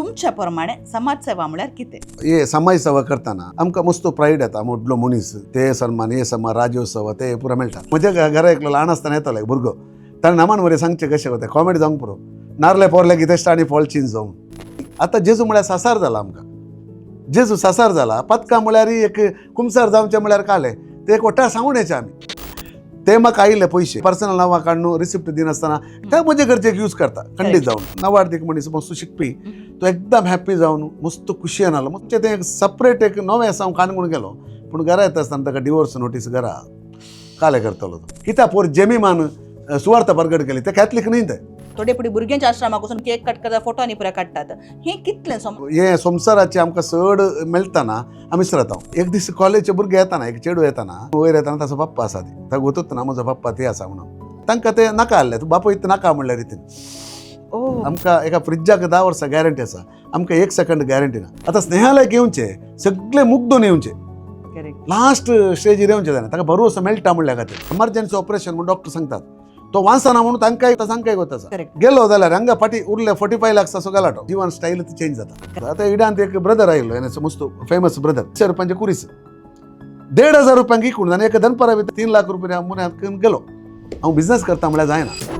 तुमच्या प्रमाणे समाज सेवा म्हळ्यार कितें? हे समाज सेवा करतना आमकां मस्त प्रायड येता. व्हडलो मनीस ते सन्मान, हे सन्मान, राज्योत्सव ते पुरो मेळटा. म्हज्या घरा एकलो ल्हान आसतना येतालो एक भुरगो, ताणें नामान बरें सांगचें कशें वता, कॉमेडी जावंक पुरो, नारले पोरले कितें आनी फॉल चेंज जावन. आतां जेजू म्हळ्यार सासार जाला आमकां, जेजू सासार जाला. पदकां म्हळ्यार एक कुमसार जावचें म्हळ्यार कालें ते एक वट्टा सांगून येचे आमी. ते म्हाका आयिल्ले पयशे पर्सनल नांवां काडून रिसिप्ट दिनासतना ते म्हजे गरजेक यूज करता खंडीत जावन. नवार्दीक मनीस मस्त शिकपी, तो एकदम हॅप्पी जावन मस्त खुशयेन आलो. म्हणजे तें एक सपरेट एक नवें आसा, हांव काणकोण गेलो, पूण घरा येता आसतना ताका डिवोर्स नोटीस घरा काले करतलो तो. कित्याक पोर जेमीमान सुवार्थ परगट केली, ते कॅथलीक न्ही ते. थोडे फुडें भुरग्यांच्या आश्रमाक वचून केक कट करता, फोटो आनी पुरे काडटात, हें कितलें हे संवसाराचे आमकां चड मेळटना आमी विसरता. एक दीस कॉलेजचे भुरगे येताना, एक चेडूं येताना वयर येताना ताचो पप्पा आसा, ती ताका गोतूच ना म्हजो पप्पा ती आसा म्हणून तांकां ते नाका आहले, तूं बापूय नाका म्हणल्या रितीन. आमकां एका फ्रिजाक 10 वर्सां गॅरंटी आसा, आमकां एक सेकंड गॅरंटी ना. आतां स्नेहालयक येवचे सगळे मुग्दून येवचे, लास्ट स्टेजीर येवचे जायना, ताका भरवंसो मेळटा म्हणल्या खातीर. एमर्जन्सी ऑपरेशन म्हणून डॉक्टर सांगतात, तो वाचना म्हणून तांकां तांकां वता. गेलो जाल्यार हांगा फाटी उरले 45 लाख असो गलाटो, जीवन स्टायल चेंज जाता. आतां इडांत एक ब्रदर आयलो, एन मस्त फेमस ब्रदर, 100 रुपयांचे कुरीस 1500 रुपयांक इकून आनी एका दनपारा भितर 3 लाख रुपया मुन्यांत गेलो. हांव बिझनस करता म्हळ्यार जायना.